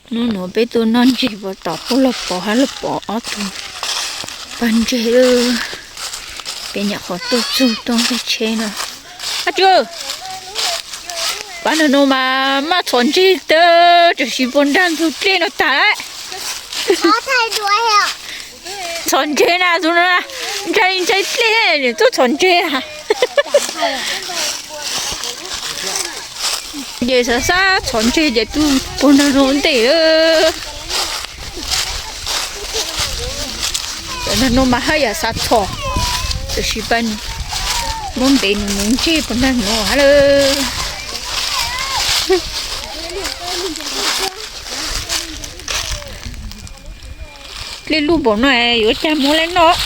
Hnub no peb tuaj noj ntseg puag tom qub Lauj Pov hab Lauj Pov ob tug pawg ntseg. Peb nyuam qhuav tuaj txug toj nqig tsheb no. Ab tsu, pab nraag no mas maj txhom ntseg tag, tam sis puag nraag ntug dlej no tag lawm. Txhom ntseg na tus no, ntshai ntshai dlej, tuaj txhom ntseg na. Ces xav xav txhom ntseg ces tuaj puag nraag no ntej. Cov nraag no mas haj yam xav txhom, tam sis pab nws muab ntev nws mus ntseg puag nraag no hab lawm. Dlej luj npaum no yuav ua cas muab le noj.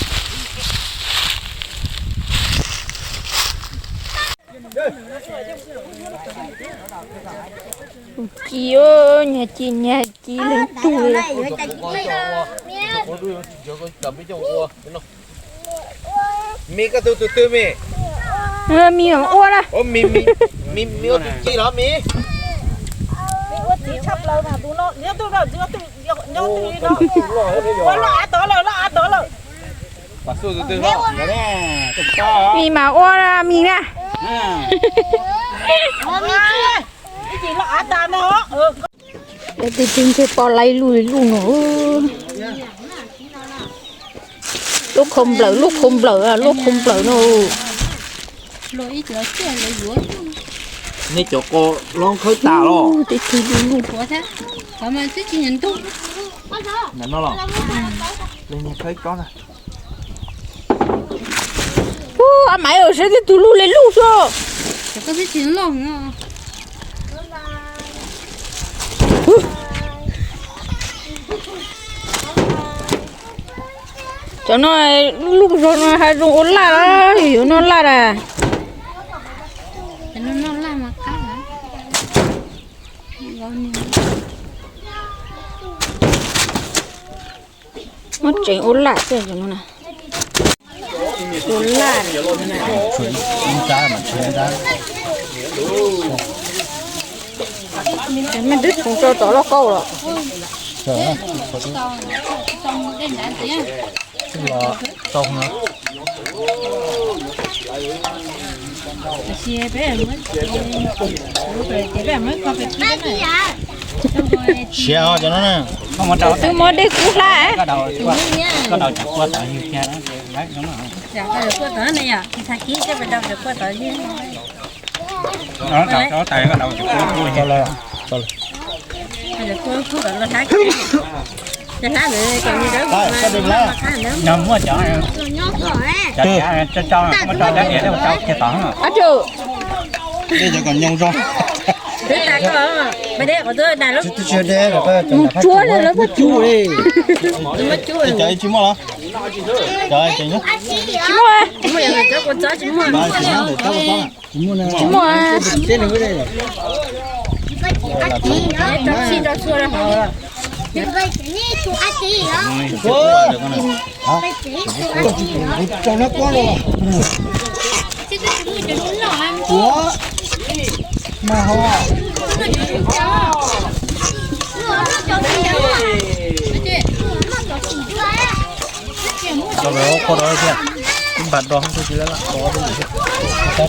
Ci, nyag ci nyag ci leej tug. Mis, koj tus tus twg mis? Mis mam ua na. Mis, mis ua tus ci los mis? Mis mam ua na, mis na. Tus twg ntseg pom lais luj li luj no. Luj khau nplawm, luj khau nplawm, luj khau nplawm no. Nej cov qos loob khawb tas los? Tus twg luj luj. Ub, a Maiv, saib tej tug luj le luj xwb. Cov no luj zog no has zoo ua laj, yuav noj laj na. Muab tsev ua laj xwb cov no na. Ua laj. Mej twb tshum tso tom lauj kaub los. Siav os cov no na. Twb muab dej kub hlab. Muaj cov, cov, cov, muaj cov dab diav coj coj kiag tod. Ab tsu. Cov kom nyoos zog. Mus tsuab lawm, lawv muab cub. Cov tsis muaj los? Cov tsis muaj. Tsis muaj. Tsis muaj. Tau lawm, qhov no thiab, ib npag do tsis lab lab do.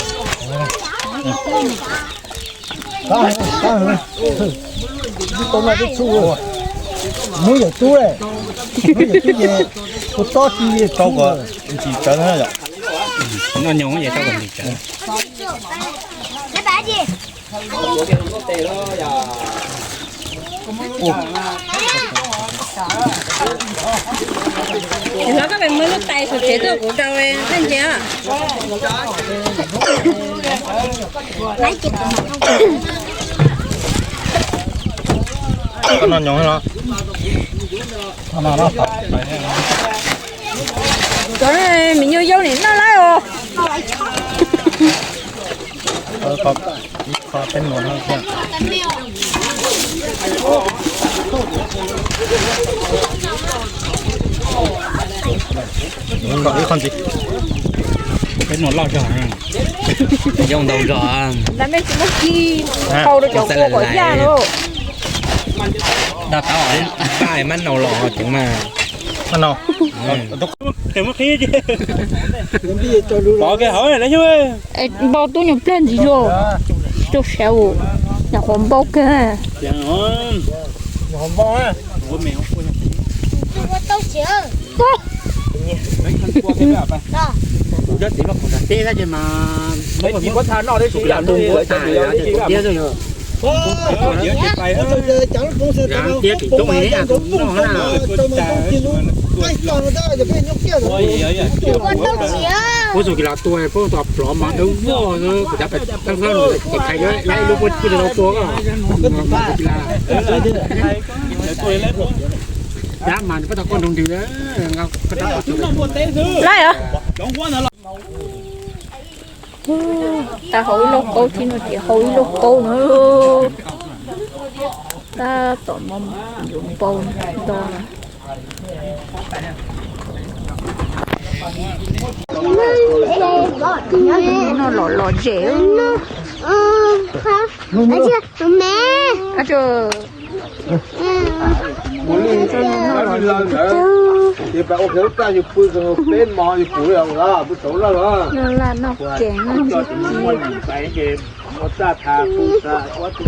Muab yawm tub, muab yawm tub ces kuv tsob ci rau kom ntsim tsawv na yom. Noj nyoos ces rau kom ntsim tsawv. Hlob, koj pes muab lub tais saum tsev tuaj kuv rau koj ntsia. Koj noj nyoos los? Cov me nyuam yaus nim noj lawm os. Ib qho peb muag no thiab. Ib qho ntxiv. Peb muag loj zog, yooj ntau zog. Lawv mej tsis muab ci qau rau cov kua kom yaj lauj. Mab nau los ceev mas. Pov ke hauv na yog. Npau tub nyuag pliag ntxiv yog. Rau siav, nyuam qhuav npau kawg. Kuv txuas kis los tua puab tua plov mas dawb vog, kuv cov paj tag hlob no ces qhais lawm ib lub puab tsis tau tua. Dab mas nws pab tau koj nroo ntws. Laib os. Tab hau ib lauj kaub thiab no ces hau ib lauj kaub no. Tab tom yuav npau nto. No los los zem. Ces pab ua kiag lub raj yus pw txog peb hmo yus pum li os, pw tau lawm. Noj laj noj kev noj ntsis. Ua raj tha pw tha ua tib